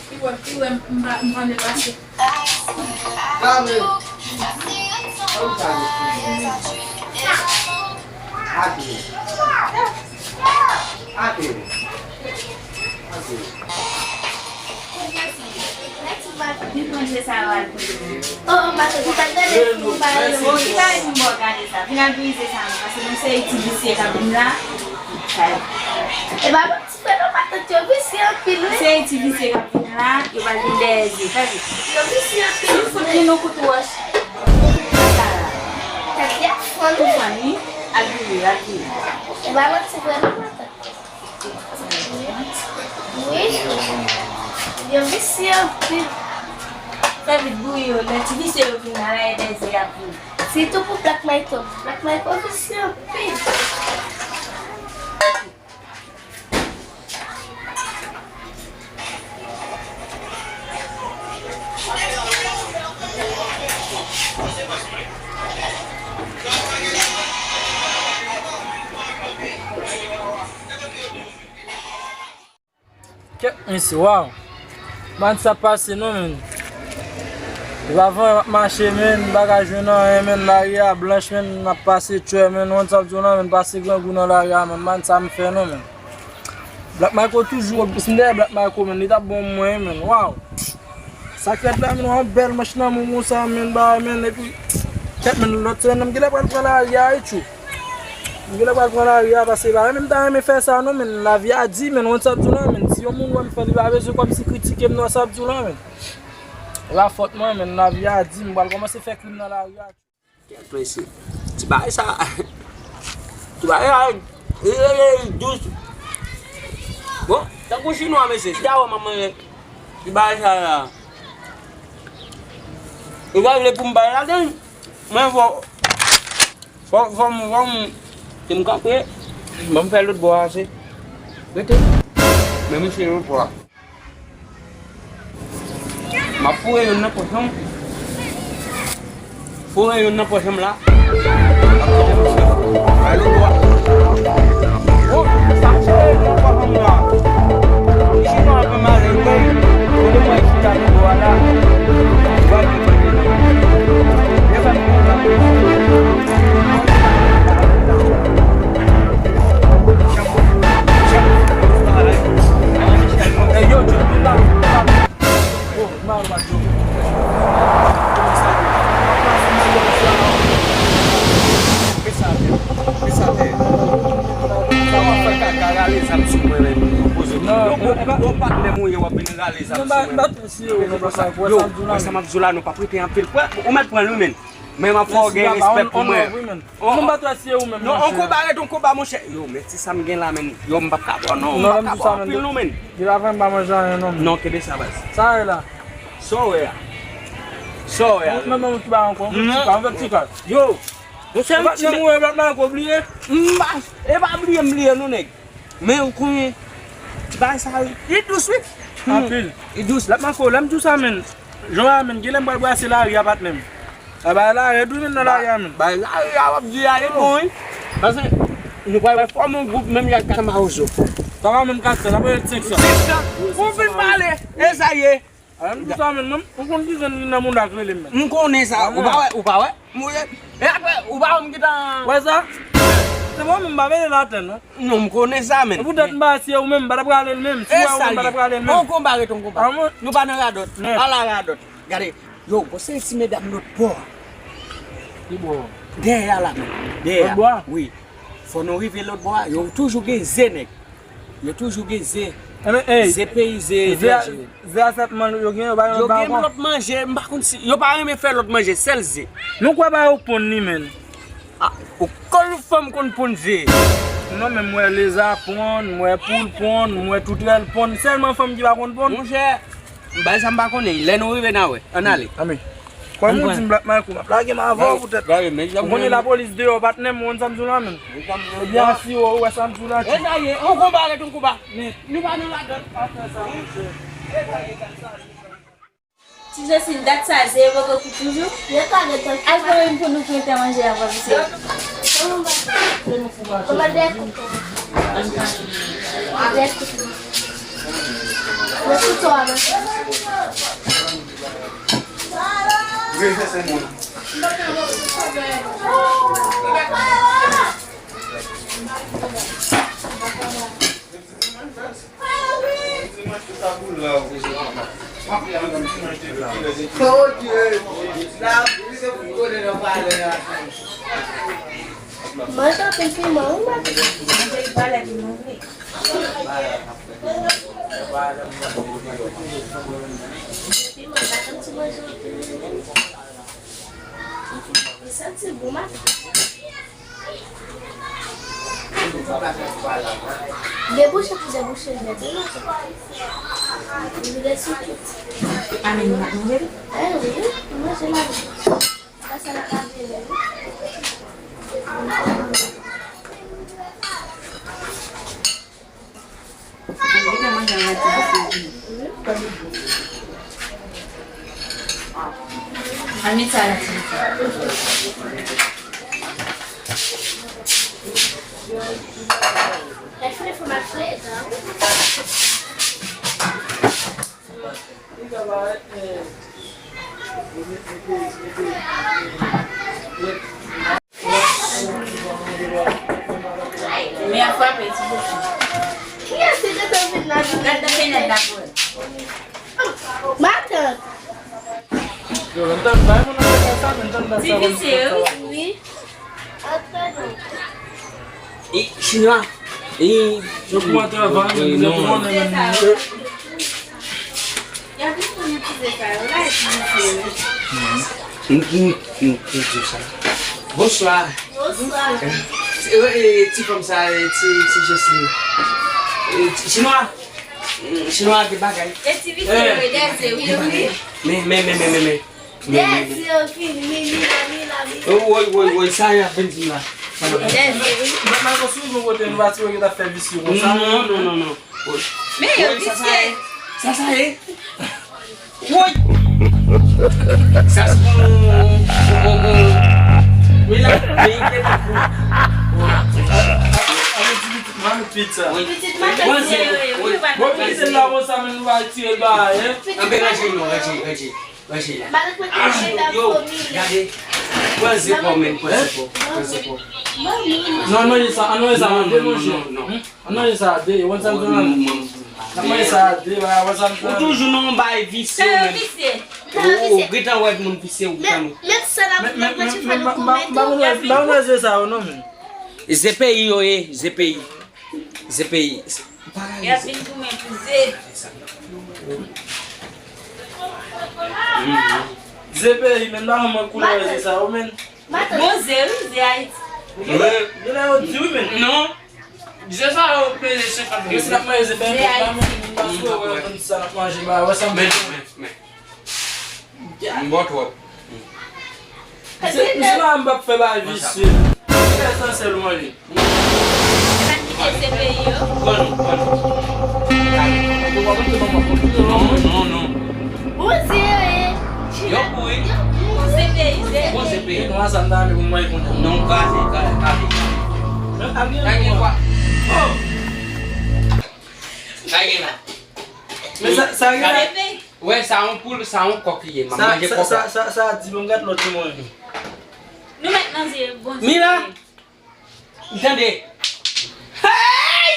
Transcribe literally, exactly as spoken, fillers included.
Ki wè, ki wè, m pa, m pa vle pase. Li pran se sa yo al kote. Oh, m pa soti, m pa t gade si m pa yo. Li pa vin bò gade sa. Vin al brize sa non, paske nou se ti visye k ap vin la. Sa yo. E pa bon ti frè non, patant yo visye anpil wi. Se ti visye k ap vin la, yo pral vin dèyè zye. Fè vit. Yo visye anpil. Li fout vin yon kout wòch. Sa la. Tèt li ap fann wi. Fann wi. Al vire, al vire. E pa bon ti frè non, patant. Wi. Yo visye anpil. Fè vit bouyi yo, lè ti visye yo vin la, la e dèyè zye y ap vin. Sitou pou Black Michael. Black Michael visye anpil. Kèt mesye, waw. Bann sa pase non, menn. Depi avan m ap mache, menn, m pa ka jwenn anyen, menn, lari a blanch, menn, m ap pase tchwè, menn, ou konn sa m di w la, menn, pase grangou nan lari a, menn, bann sa m fè non, menn. Black Michael toujou, si m te gen Black Michael, menn, li t ap bon mwen, menn, waw. Sa k fèt la, menn, w ap bèl manch nan men w konsa, menn, bagay, menn, epi, kèt, menn, lòt semèn nan, m genlè pral pran lari a, wi, tchou. M genlè pral pran lari a, paske pa menm ta renmen fè sa, non, menn, lavi a di, menn, w konn sa m di w la, menn, si yon moun wè m fè, li pa bezwen kòmsi kritike m, non, sa m di w la, menn. E pa fòt mwen, menn, lavi a di, m pral kòmanse fè krim nan lari a. Kèt mesye. Ti bagay sa. Ti bagay sa. E, e, e, dous. Bon, tankou chinwa, mesye. Chita wè manman. Ti bagay sa la. Ou pa vle pou m bay ladan. Mwen fò. Fò, fò m, fò m. Te m kanpe. Ban m fè lòt bò a, se. Rete. Men misye lòt bò a. M ap foure youn nan pòch an. Foure youn nan pòch an la. M ap kite misye. Bay lòt bò a. Oh, sa se youn nan pòch an la. Misye pa ap fè malè, wi. Kote mwen chita nan bò a la. Ou pa vle pran youn nan. Lè sa m pran la. Yon patnè m ou ye, w ap vin rale zam sou mwen. Yo, wè sa m ap di w la, nou p ap rete anpil. Ou mèt pran l wi, menn. Men m ap fè w gen respè pou mwen. Mwen m pa twa si e ou menm. Non, on konba ret on konba, monchè. Yo, men ti sa m gen la, menn. Yo, m p ap ka ba w non, m p ap ka ba w anpil non, menn. Li pa fè m pa manje anyen non. Non, kenbe sa, baz. Sa e la. Sa w wè a? Sa w wè a? Ou menm, menm ki ba ankò, on ti ka, on ti ka. Yo, monchè, m ti nèg mwen, Black Michael bliye. M pa, e pa bliye m bliye non, nèg. Men ou konnen, ti bagay sa, li dous, wi. Anpil. Li dous. Black Michael, lè m di w sa, menn. Jan w a menn, genlè m pral brase lari a, patnè m. A bay la rèd wi, menn, nan lari a, menn. Bay lari a, w ap di a, li bon, wi. Paske nou pral fòme yon gwoup, menm jan ak Kamawozo. Sa pa menm kat san, la pral senk san. Senk san? Ou fin pale, e sa ye. A, menm di sa, menn, menm, ou konn ki grenn li nan mouda k rele m, menn. M konnen sa, ou pa wè, ou pa wè. M wè, e apre, ou pa wè m gentan. Wè sa? Se bon, menm m pa mele l atè, non. Non, m konnen sa, menn. E poutèt m pa si e ou menm, m pa t ap rale l menm. Si w wè ou menm, m pa t ap rale l menm. On konba ret on konba. Nou pa nan radòt. Ala radòt. Gade, yo, bon, se ti medam lòt bò a. Ki bò? Dèyè a la, menn. Dèyè a. Lòt bò a? Wi. Fò nou rive lòt bò a. Yo toujou gen ze, nèg. Yo toujou gen ze. Ze peyi, ze etranje. Ze a sèt man yo gen, yo pa gen lòt bagay ankò. Yo gen lòt manje, m pa konn si yo pa renmen fè lòt manje, sèl ze. Nou kwè pa yo k ponn li, menn. A, o, kòl fanm konn ponn ze. Non, men m wè leza ponn, m wè poul ponn, m wè toutrèl ponn. Sèlman fanm ki pa konn ponn. Monchè, Bay sa m pa konnen, lè nou rive n a wè. Ann ale. Anmè. Kòm ou di m Black Michael, m ap lage m avè w poutèt. Ou konnen lapolis deyò, patnè m, ou konn sa m di w la menm. Ebyen, asire w, ou wè sa m di w la. E sa ye, yon konba rete yon konba. Men, nou pa nan ladan afè sa, monchè. E sa ye, gad sa. Ti Joslin, dat sa, se yo poko kwit toujou? Yo ka gentan kwit. Al pran youn pou nou pou nou te manje avan, misye. Kòman de kouto? De kouto. Yo kouto a manje. Manje anpil piman, wi, manje. Piman, pa tann ti manje anpil, non. Li santi bon, maten. Debouche pou debouche l nèt, wi, maten. Li vide sou tout. Amen, nou pa manje li? Eh wi, nou manje la. Sa, sa n ap lave la, wi. Li te manje ann la ti bisi. Ann met sa la ti bisi. Lè fre fò m ap fre, sa. Men ap frape ti bouch. Kiyès ki te fè vin la? Gad nan fenèt la pou wè. Matant. Yo, n t ap bay moun nan fè sa, men n t ap bay sa. Ti visye, wi. Wi. Antre non. E, chinwa. E, yo kouman travay, men nou konnen, men. Y ap vin konn itilize sa yo la, itilize yo. M, m, m, m di w sa. Bonswa. Bonswa. Eh, ti, eh, eh, ti fanm sa, eh, ti, ti Joslin. Eh, ti, chinwa. Mm, chinwa gen bagay. E ti visye yo, e dèze, wi, wi. Men, men, men, men, men, men. Dèze, wi, mi, mi, la, mi, la, mi. Oh, woy, woy, woy, sa y ap vin di m la. Dèze, wi. Mwen, mwen, sou nou kote nou pati, yo ki t ap fè visye konsa. Non, non, non, non. Men yo visye. Sa sa ye? Woy! Sa se bon, bon, bon, bon. Men la, men li te tankou. Pitit matant yo, yo, yo, yo, pa nan. Bon, pitit la, bon, sa, men nou va tire l ba, hein? Anben, ranje non, ranje, ranje, ranje la. Yo, gade. Pran zepò, men, pran zepò, pran zepò. Non, non, sa, non, sa, non, non, non, non. An manje sa a de, ou konn sa m di w la? An manje sa a de, wè, wè sa m di w la. Ou toujou nan yon bagay visye ou menm. Ou gentan wè moun visye ou tann ou. Menm sa la, mwen pa konn wè zye sa yo non, men. Ze peyi yo ye, ze peyi. Ze peyi. Y ap vin goumen pou ze. Ze peyi, men m pa konn wè koulè zye sa yo, men. Bon, ze wi, ze Ayiti. Wi, gen lè yo di wi, men. Non. Ze sa yo peze senkant goud. Si n ap manje ze fè yon pòt la, men, paske wè, konn sa n ap manje, ba, wè sa m di. Men, men, men. M bon twòp. Se, se la m p ap fè bagay visye. Fè esansyèl mwen li. Sa ki te se peyi yo? Pran nou, pran nou. Non, non, non. Bon, se yo ye. Yo pou wi. Bon, se peyi, se. Bon, se peyi. Non, sa m ta vle pou mwen konnen. Non, kraze, kraze, kraze. Lage kwa. Oh! Lage la. Men sa, sa gen la. Wè, sa yon poul, sa yon kòk li ye. M ap manje kòk la. Sa, sa, sa, sa di bon gad lòt li mwen. Nou mèt nan zye, bon. Mila! M tande. Hey!